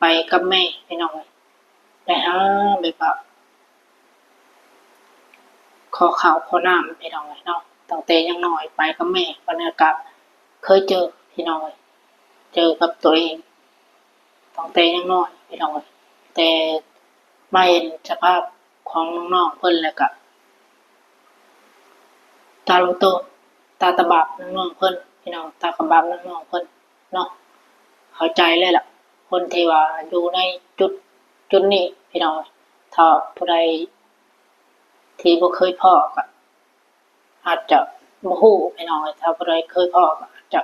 ໄປກັບແມ່ພີ່ນ້ອງເອີຍ ໄປຫາແບບວ່າ ຂໍເຂົ້າຂໍນ້ຳພີ່ນ້ອງເອີຍເນາະ ຕັ້ງແຕ່ຍັງນ້ອຍໄປກັບແມ່ ບັດນີ້ກໍເຄີຍເຈີພີ່ນ້ອງເອີຍ ເຈີກັບຕົວເອງ ຕັ້ງແຕ່ຍັງນ້ອຍພີ່ນ້ອງເອີຍ, ແຕ່ມາເຫັນສະພາບຂອງນ້ອງໆເພິ່ນແລ້ວກະ ຕາລຸໂຕ ຕາຕະບາບນຳນ້ອງເພິ່ນພີ່ນ້ອງ, ຕາກະບາບນຳນ້ອງເພິ່ນເນາະ. ເຂົ້າໃຈເລີຍລະ ຄົນທີ່ວ່າຢູ່ໃນຈຸດ ຈຸດນີ້ພີ່ນ້ອງ, ຖ້າຜູ້ໃດທີ່ບໍ່ເຄີຍພໍ້ກະອາດຈະບໍ່ຮູ້ພີ່ນ້ອງ, ຖ້າຜູ້ໃດເຄີຍພໍ້ກະອາດຈະ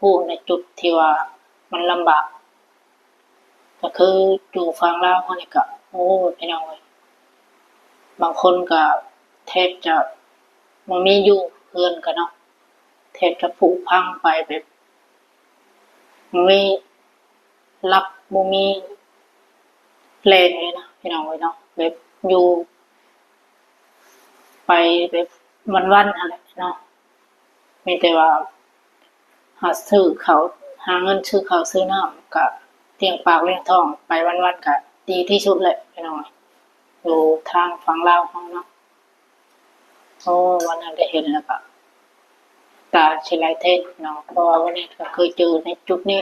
ຮູ້ໃນຈຸດທີ່ວ່າມັນລຳບາກ. ກໍຄືຢູ່ຝັ່ງລາວເຮົານີ້ກໍ ໂອ້ ພີ່ນ້ອງເອີຍ, ບາງຄົນກໍແທບຈະບໍ່ມີຢູ່ເຮືອນກໍເນາະ, ແທບຈະຜຸພັງໄປແບບບໍ່ມີຫຼັກ ບໍ່ມີແຫຼ່ງເລີຍນະ ພີ່ນ້ອງເອີຍເນາະ, ແບບຢູ່ໄປແບບວັນໆຫັ້ນແຫຼະເນາະ. ມີແຕ່ວ່າຫາຊື້ເຂົ້າ ຫາເງິນຊື້ເຂົ້າຊື້ນ້ຳ ກະລ້ຽງປາກລ້ຽງທ້ອງໄປວັນໆ ກະດີທີ່ສຸດແຫຼະພີ່ນ້ອງ, ຢູ່ທາງຝັ່ງລາວເຮົາເນາະ. ໂອ້ ວັນນັ້ນໄດ້ເຫັນແລ້ວກະ ຕາຊິໄຫຼແທນເນາະ, ເພາະວ່າວັນເນັດກໍເຄີຍເຈີໃນຈຸດນີ້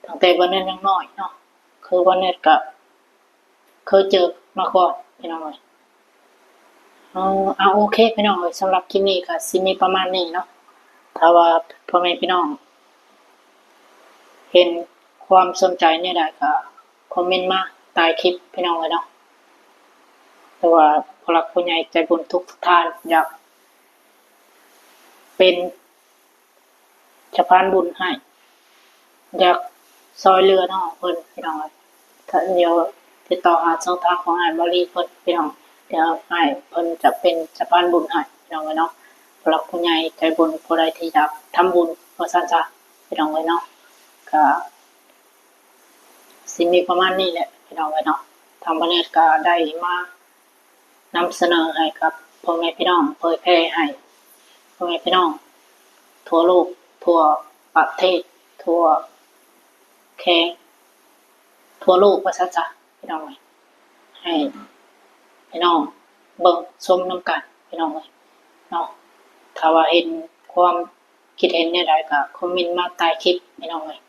ຕັ້ງແຕ່ວັນເນັດຍັງນ້ອຍເນາະ, ຄືວັນເນັດກໍ ເຄີຍເຈີມາກ່ອນພີ່ນ້ອງເອີຍ. ເອີ ເອົາ ໂອເຄພີ່ນ້ອງເອີຍ, ສຳລັບຄລິບນີ້ກໍຊິມີປະມານນີ້ເນາະ. ຖ້າວ່າພໍ່ແມ່ພີ່ນ້ອງເຫັນຄວາມສົນໃຈແນວໃດກໍຄອມເມັນມາໃຕ້ຄລິບພີ່ນ້ອງເອີຍເນາະ, ຫຼືວ່າຜູ້ຫຼັກຜູ້ໃຫຍ່ໃຈບຸນທຸກທ່ານຢາກເປັນ ສະພານບຸນໃຫ້ ຢາກຊ່ອຍເຫຼືອນ້ອງເພິ່ນພີ່ນ້ອງເອີຍ. ດຽວຕິດຕໍ່ຫາຊ່ອງທາງຂອງອ້າຍມາລີເພິ່ນພີ່ນ້ອງ, ດຽວອ້າຍເພິ່ນຈະເປັນສະພານບຸນໃຫ້ພີ່ນ້ອງເອີຍເນາະ. ຜູ້ຫຼັກຜູ້ໃຫຍ່ໃຈບຸນ ຜູ້ໃດທີ່ຢາກທຳບຸນວ່າຊັ້ນຊະພີ່ນ້ອງເອີຍເນາະ, ກະຊິມີປະມານນີ້ແຫຼະພີ່ນ້ອງເອີຍເນາະ. ທາງບ້ານແອດກະໄດ້ມາ ນຳສະເໜີໃຫ້ກັບພໍ່ແມ່ພີ່ນ້ອງ, ເຜີຍແຜ່ໃຫ້ພໍ່ແມ່ພີ່ນ້ອງທົ່ວໂລກ, ທົ່ວປະເທດ, ທົ່ວແຂວງ, ທົ່ວໂລກວ່າຊັ້ນຊະພີ່ນ້ອງເອີຍ, ໃຫ້ພີ່ນ້ອງເບິ່ງຊົມນຳກັນພີ່ນ້ອງເອີຍເນາະ. ຖ້າວ່າເຫັນຄວາມ ຄິດເຫັນແນວໃດກໍຄອມເມັນມາໃຕ້ຄລິບພີ່ນ້ອງເອີຍ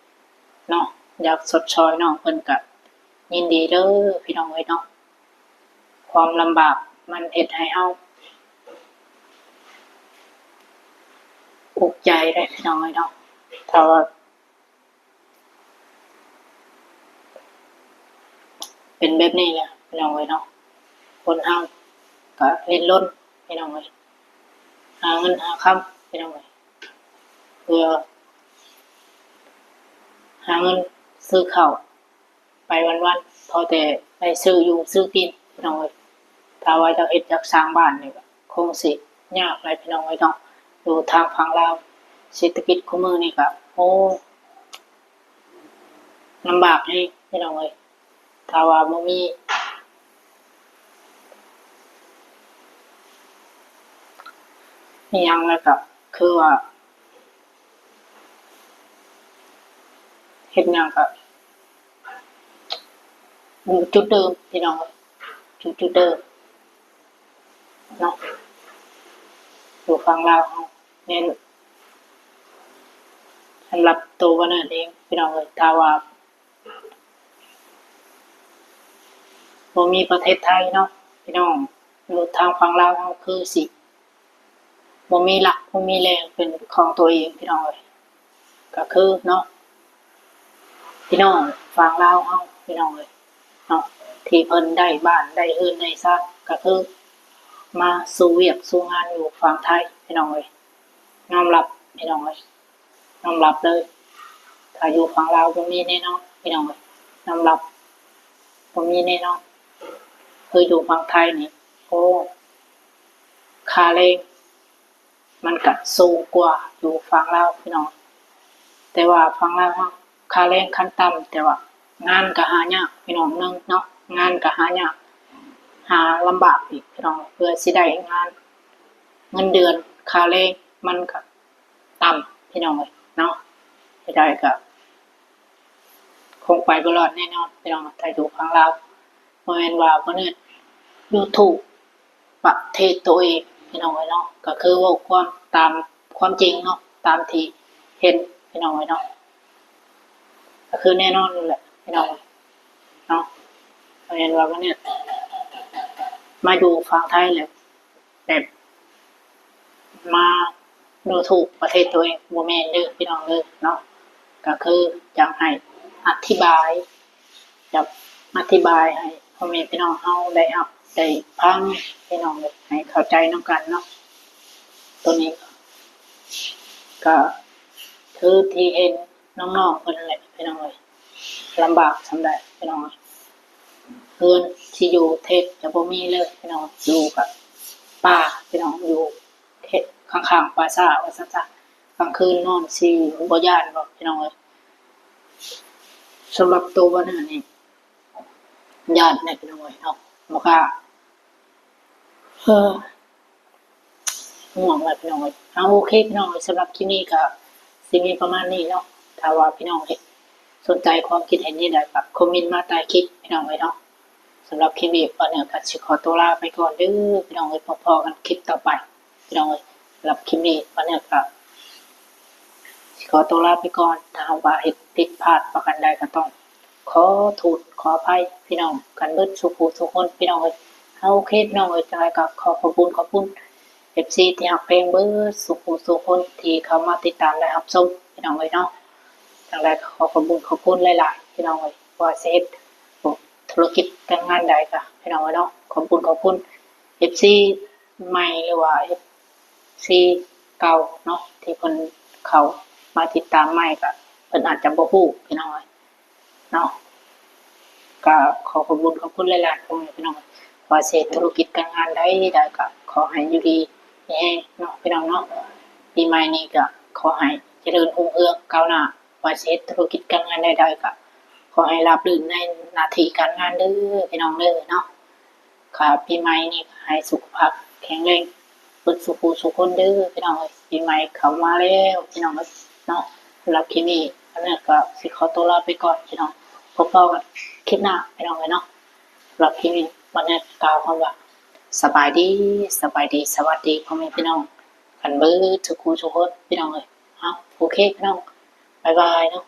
ເນາະ, ຢາກຊົດຊ່ອຍນ້ອງເພິ່ນກໍຍິນດີເດີພີ່ນ້ອງເອີຍເນາະ. ຄວາມລຳບາກມັນເຮັດໃຫ້ເຮົາອຸກໃຈເດ້ພີ່ນ້ອງເອີຍເນາະ, ຖ້າວ່າ ເປັນແບບນີ້ແຫຼະພີ່ນ້ອງເອີຍເນາະ, ຄົນເຮົາກະດີ້ນລົນພີ່ນ້ອງເອີຍ, ຫາເງິນຫາຄຳພີ່ນ້ອງເອີຍ, ເພື່ອຫາເງິນຊື້ເຂົ້າໄປວັນໆ, ພໍແຕ່ໄດ້ຊື້ຢູ່ຊື້ກິນພີ່ນ້ອງເອີຍ. ຖ້າວ່າຢາກເຮັດຢາກສ້າງບ້ານນີ້ກໍຄົງຊິຍາກຫຼາຍພີ່ນ້ອງເອີຍເນາະ, ຢູ່ທາງຝັ່ງລາວເສດຖະກິດຄູ່ມື້ນີ້ກໍ ໂອ້ ລຳບາກແຮງພີ່ນ້ອງເອີຍ. ຖ້າວ່າບໍ່ມີອີ່ຫຍັງແລ້ວກໍຄືວ່າເຮັດຫຍັງກໍຢູ່ຈຸດເດີມພີ່ນ້ອງເອີຍ, ຢູ່ຈຸດເດີມເນາະ. ຢູ່ຝັ່ງລາວເຮົາແມ່ນ ສຳລັບໂຕບໍ່ເນີດເອງພີ່ນ້ອງເອີຍ, ຖ້າວ່າ ບໍ່ມີປະເທດໄທເນາະພີ່ນ້ອງ, ຢູ່ທາງຝັ່ງລາວເຮົາຄືຊິບໍ່ມີຫຼັກ ບໍ່ມີແຫຼ່ງເປັນຂອງຕົວເອງພີ່ນ້ອງເອີຍ. ກໍຄືເນາະ ພີ່ນ້ອງຝັ່ງລາວເຮົາພີ່ນ້ອງເອີຍເນາະ, ທີ່ເພິ່ນໄດ້ບ້ານໄດ້ເຮືອນໄດ້ຊານ ກໍຄືມາສູ່ວຽກສູ່ງານຢູ່ຝັ່ງໄທພີ່ນ້ອງເອີຍ. ຍອມຮັບພີ່ນ້ອງເອີຍ, ຍອມຮັບເລີຍ, ຖ້າຢູ່ຝັ່ງລາວບໍ່ມີແນ່ນອນພີ່ນ້ອງເອີຍ, ຍອມຮັບບໍ່ມີແນ່ນອນ. ຄືຢູ່ຝັ່ງໄທນີ້ ໂອ້ ຄ່າແຮງມັນກະສູງກວ່າຢູ່ຝັ່ງລາວພີ່ນ້ອງ, ແຕ່ວ່າຝັ່ງລາວເຮົາ ຄ່າແຮງຂັ້ນຕ່ຳ ແຕ່ວ່າງານກໍຫາຍາກພີ່ນ້ອງ, ໜຶ່ງເນາະ ງານກໍຫາຍາກ ຫາລຳບາກອີກພີ່ນ້ອງ, ເພື່ອຊິໄດ້ງານ ເງິນເດືອນ ຄ່າແຮງມັນກໍຕ່ຳພີ່ນ້ອງເອີຍເນາະ. ເຮັດໃດກໍຄົງໄປບໍ່ລອດແນ່ນອນພີ່ນ້ອງ, ຖ້າຢູ່ຝັ່ງລາວ ບໍ່ແມ່ນວ່າບໍ່ເນີດ YouTube ປະເທດໂຕເອງພີ່ນ້ອງເອີຍເນາະ, ກໍຄືເວົ້າຄວາມຕາມຄວາມຈິງເນາະ, ຕາມທີ່ເຫັນພີ່ນ້ອງເອີຍເນາະ, ກໍຄືແນ່ນອນຢູ່ແຫຼະ ພີ່ນ້ອງເນາະ. ເຫັນວ່າມື້ນີ້ມາຢູ່ຝັ່ງໄທແລ້ວ ແບບມາດູຖູກປະເທດຕົວເອງ ບໍ່ແມ່ນເດີພີ່ນ້ອງເດີເນາະ. ກໍຄືຢາກໃຫ້ອະທິບາຍ ຢາກອະທິບາຍໃຫ້ພໍ່ແມ່ພີ່ນ້ອງເຮົາໄດ້ຮັບໄດ້ຟັງພີ່ນ້ອງເອີຍ ໃຫ້ເຂົ້າໃຈນຳກັນເນາະ. ໂຕນີ້ກໍຄືທີ່ເຫັນນ້ອງໆເພິ່ນແຫຼະພີ່ນ້ອງເອີຍ ລຳບາກສ່ຳໃດພີ່ນ້ອງເອີຍ. ເຮືອນທີ່ຢູ່ແທບຈະບໍ່ມີເລີຍພີ່ນ້ອງ ຢູ່ກັບປ່າພີ່ນ້ອງ ຢູ່ ເຂດຂ້າງໆປ່າຊ້າວ່າຊັ້ນຊະ. ກາງຄືນນອນຊິບໍ່ຢ້ານບໍ່ພີ່ນ້ອງເອີຍ? ສຳລັບໂຕບ່າວເນີນີ້ຢ້ານແດ່ພີ່ນ້ອງເອີຍເນາະ ບໍ່ກ້າ ເອີ ງ່ວງແລ້ວພີ່ນ້ອງເອີຍ. ເອົາ ໂອເຄພີ່ນ້ອງເອີຍ ສຳລັບຄລິບນີ້ກໍຊິມີປະມານນີ້ເນາະ. ຖ້າວ່າພີ່ນ້ອງເຫັນ ສົນໃຈຄວາມຄິດເຫັນແນວໃດກໍຄອມເມັນມາໃຕ້ຄລິບພີ່ນ້ອງເອີຍເນາະ. ສຳລັບຄລິບນີ້ ບ່າວເນີກໍຊິຂໍຕົວລາໄປກ່ອນເດີພີ່ນ້ອງເອີຍ ພໍ້ກັນຄລິບຕໍ່ໄປພີ່ນ້ອງເອີຍ. ສຳລັບຄລິບນີ້ ບ່າວເນີກໍຊິຂໍຕົວລາໄປກ່ອນ. ຖ້າຫາກວ່າເຮັດຜິດພາດປະການໃດກໍຕ້ອງຂໍໂທດຂໍອະໄພພີ່ນ້ອງກັນເບິດສູ່ຜູ້ສູ່ຄົນພີ່ນ້ອງເອີຍ. ເອົາ ໂອເຄພີ່ນ້ອງເອີຍ ຈັ່ງໃດກໍຂໍຂອບຄຸນຂອບຄຸນ ເອັຟຊີທີ່ຮັກແພງເບິດສູ່ຜູ້ສູ່ຄົນທີ່ເຂົ້າມາຕິດຕາມ ແລະ ຮັບຊົມພີ່ນ້ອງເອີຍເນາະ. ຈັ່ງໃດກໍຂໍຂອບຄຸນຂອບຄຸນຫຼາຍໆພີ່ນ້ອງເອີຍ ບໍ່ວ່າຊິເຮັດທຸລະກິດການງານໃດກໍພີ່ນ້ອງເອີຍເນາະ. ຂອບຄຸນຂອບຄຸນເອັຟຊີໃໝ່ ຫຼືວ່າເອັຟຊີເກົ່າເນາະ ທີ່ເພິ່ນເຂົ້າມາຕິດຕາມໃໝ່ ກໍເພິ່ນອາດຈະບໍ່ຮູ້ພີ່ນ້ອງເອີຍ ເນາະ. ກໍຂໍຂອບຄຸນຂອບຄຸນຫຼາຍໆ ພໍ່ແມ່ພີ່ນ້ອງ ວ່າຊິເຮັດທຸລະກິດການງານໃດໆ ກໍຂໍໃຫ້ຢູ່ດີມີແຮງເນາະພີ່ນ້ອງເນາະ. ປີໃໝ່ນີ້ກໍຂໍໃຫ້ຈະເລີນຮຸ່ງເຮືອງກ້າວໜ້າ ວ່າຊິເຮັດທຸລະກິດການງານໃດໆ ກໍຂໍໃຫ້ລາບລື່ນໃນໜ້າທີ່ການງານເດີພີ່ນ້ອງເດີເນາະ. ກໍປີໃໝ່ນີ້ກໍໃຫ້ສຸຂະພາບແຂງແຮງເບິດສູ່ຜູ້ສູ່ຄົນເດີພີ່ນ້ອງເອີຍ. ປີໃໝ່ເຂົ້າມາແລ້ວພີ່ນ້ອງເອີຍເນາະ. ສຳລັບຄລິບນີ້ ອັນນັ້ນກໍຊິຂໍຕົວລາໄປກ່ອນພີ່ນ້ອງ ພົບພໍ້ກັນຄລິບໜ້າພີ່ນ້ອງເອີຍເນາະ. ສຳລັບຄລິບນີ້ ວັນນີ້ກ່າວຄຳວ່າ ສະບາຍດີ ສະບາຍດີ ສະຫວັດດີພໍ່ແມ່ພີ່ນ້ອງກັນເບິດທຸກຜູ້ທຸກຄົນພີ່ນ້ອງເອີຍ. ເອົາ ໂອເຄພີ່ນ້ອງ ບາຍບາຍເນາະ.